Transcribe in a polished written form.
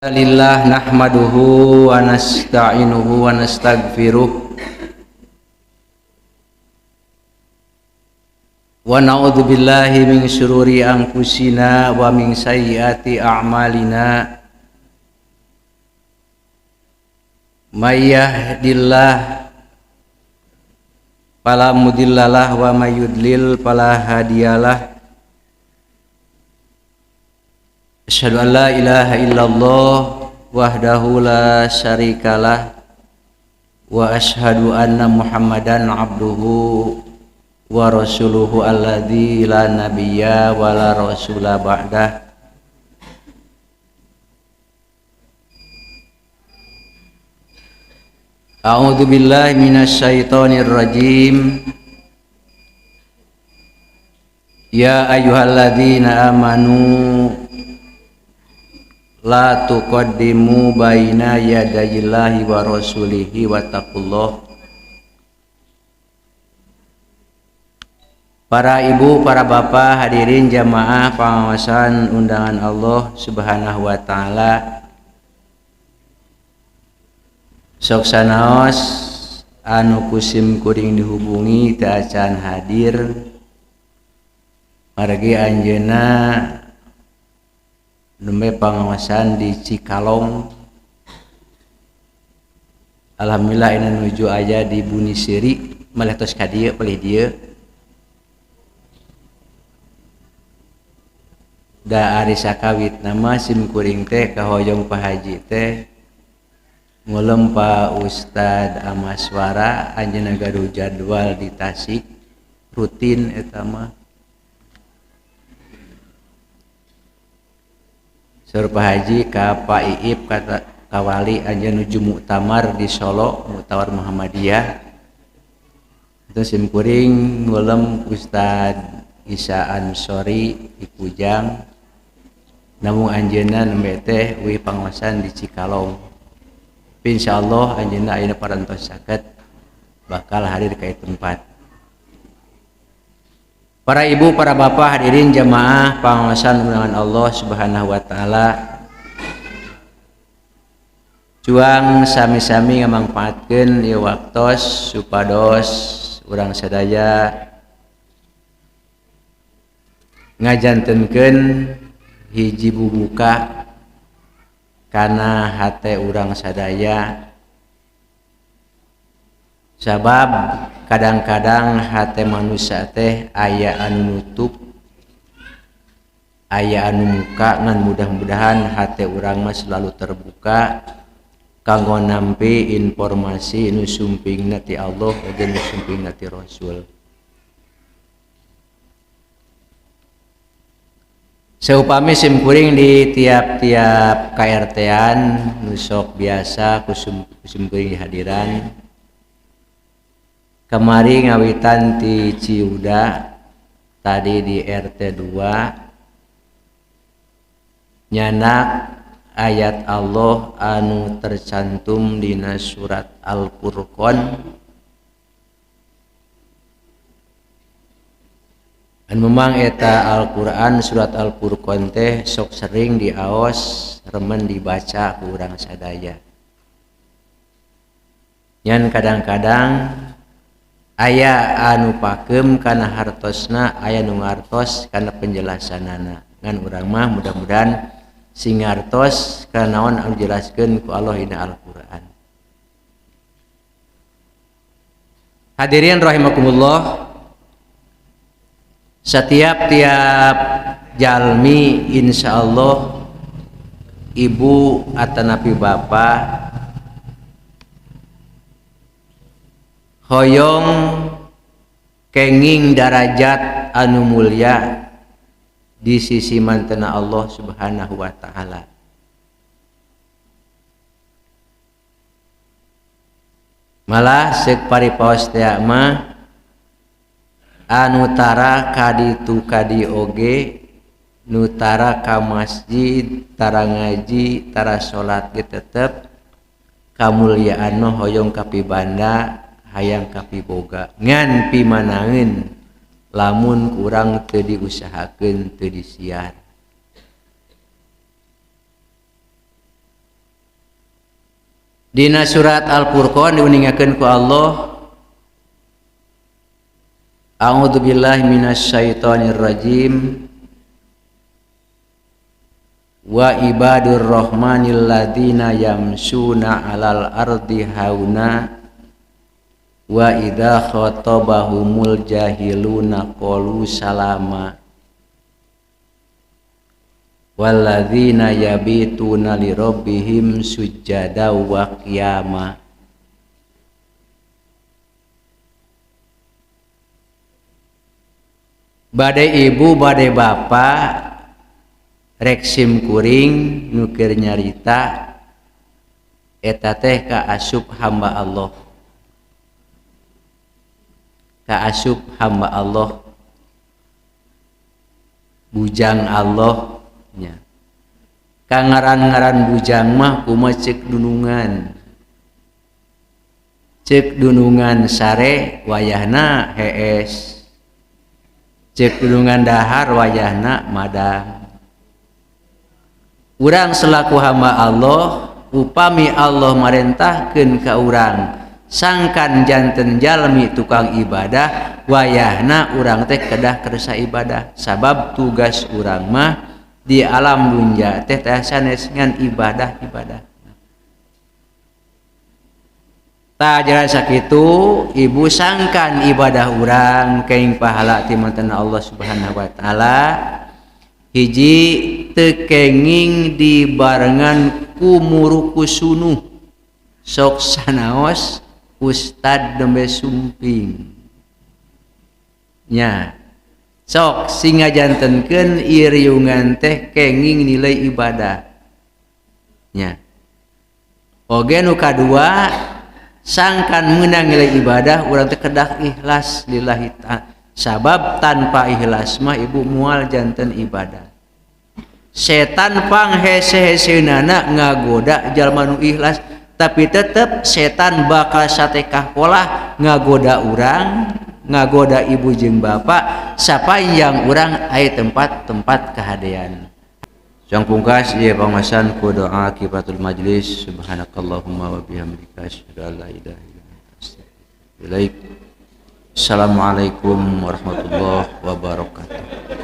Lillah nahmaduhu wa nasta'inuhu wa nastaghfiruh wa na'udzu billahi min syururi anfusina wa min sayyiati a'malina. May yahdihillahu fala mudhillalah wa may yudlil fala hadiyalah. Asyhadu an la ilaha illallah wahdahu la syarikalah wa asyhadu anna Muhammadan abduhu wa rasuluhu alladzi la nabiyya wa la rasula ba'dah. A'udzu billahi minasyaitonir rajim. Ya ayyuhalladzina amanu la tuqaddimu baina yadayillahi wa rasulihi wattaqullah. Para ibu, para bapak, hadirin jamaah pengawasan undangan Allah Subhanahu wa taala. Sok sanaos anu kusim kuring dihubungi teu acan hadir. Margi anjeunna nembe pangawasan di Cikalong. Alhamdulillah ini nuju aja di Bunisiri, malah tos ka dieu palih dieu. Da ari sakawit nama sim kuring teh kahoyong Pak Haji teh ngulem Pak Ustad Amaswara anjeunna gaduh jadwal di Tasik rutin eta mah. Sur Pak Haji ka Pak Iip kata kawali anjeun nuju muktamar di Solo, muktamar Muhammadiyah. Itu sim kuring ngulem Ustad Isa Ansori di Kujang. Namun anjeunna nembe teh uih pangawasan di Cikalong. Tapi insyaallah anjeunna ayeuna parantos saket bakal hadir ka ieu tempat. Para ibu, para bapak, hadirin jamaah pangawasan undangan Allah Subhanahu wa taala. Cuang sami-sami ngamangpaatkeun ieu waktos supados urang sadaya ngajantenkeun hiji bubuka kana hate urang sadaya. Sabab kadang-kadang hate manusia teh aya anu nutup, aya anu muka, ngan mudah-mudahan hate urang mah selalu terbuka kanggo nampi informasi nu sumpingna ti Allah oge nu sumpingna ti Rasul. Saupami sim kuring di tiap-tiap KRT-an nu sok biasa ku sim kuring dihadiran. Kamari ngawitan ti Ciuda, tadi di RT 2, nyanak ayat Allah anu tercantum dina surat Al-Furqan. Anu memang eta Al-Qur'an surat Al-Furqan teh sok sering diaos, remen dibaca ku urang sadaya. Nyan kadang-kadang aya anu pakem kana hartosna, aya nu ngartos kana penjelasanana. Ngan urang mah mudah-mudahan sing ngartos kana naon anu dijelaskeun ku Allah dina Al-Qur'an. Hadirin rahimakumullah, setiap tiap jalmi insyaallah ibu atanapi bapak hoyong kenging darajat anu mulia di sisi mantena Allah Subhanahu wa taala. Malah seuk paripaos teh mah anu tara kaditu kadi oge, nu tara ka masjid, tara ngaji, tara salat ge tetep kamulyaan mah hoyong kapibanda, hayang kapiboga. Ngan pimanangeun lamun kurang teu diusahakeun, teu disiar. Dina surat Al-Furqan diuningakeun ku Allah, A'udzubillahi minasyaitonir rajim. Wa ibadur rahmanil ladzina yamsuna 'alal ardi hauna wa idza khatabahumul jahiluna qalu salama walladzina yabituna li rabbihim sujada wa qiyama. Bade ibu bade bapak rek sim kuring nu keur nyarita eta teh ka asup hamba Allah, ka asup hamba Allah, bujang Allah nya. Ka ngaran-ngaran bujang mah kumaha ceuk dunungan, ceuk dunungan sare wayahna hees, ceuk dunungan dahar wayahna madang. Urang selaku hamba Allah, upami Allah marentahkeun ka urang sangkan janten jalmi tukang ibadah, wayahna urang teh kedah kersa ibadah, sabab tugas urang mah di alam dunya teh teh sanes ngan ibadah-ibadah. Tah jalan sakitu ibu sangkan ibadah urang kenging pahala ti mantan Allah Subhanahu wa taala. Hiji teu kenging dibarengan ku muruku sunuh sok sanaos ustad nembe sumping nya, sok sing ngajantenkeun iriungan teh kenging nilai ibadah nya. Oge nu kadua sangkan meunang nilai ibadah urang teh kedah ikhlas lillahi ta'ala, sabab tanpa ikhlas mah ibu mual janten ibadah. Setan pang hese-heseunana ngagoda jalma nu ikhlas, tapi tetep setan bakal satekah polah ngagoda urang, ngagoda ibu jeung bapak sapanjang urang aya tempat-tempat kahadean. Sang pungkas ieu pangasan ku doa kifatul majlis. Subhanakallahumma wa bihamdika asyhadu an la ilaha illa anta astaghfiruka wa atubu ilaik. Assalamualaikum warahmatullahi wabarakatuh.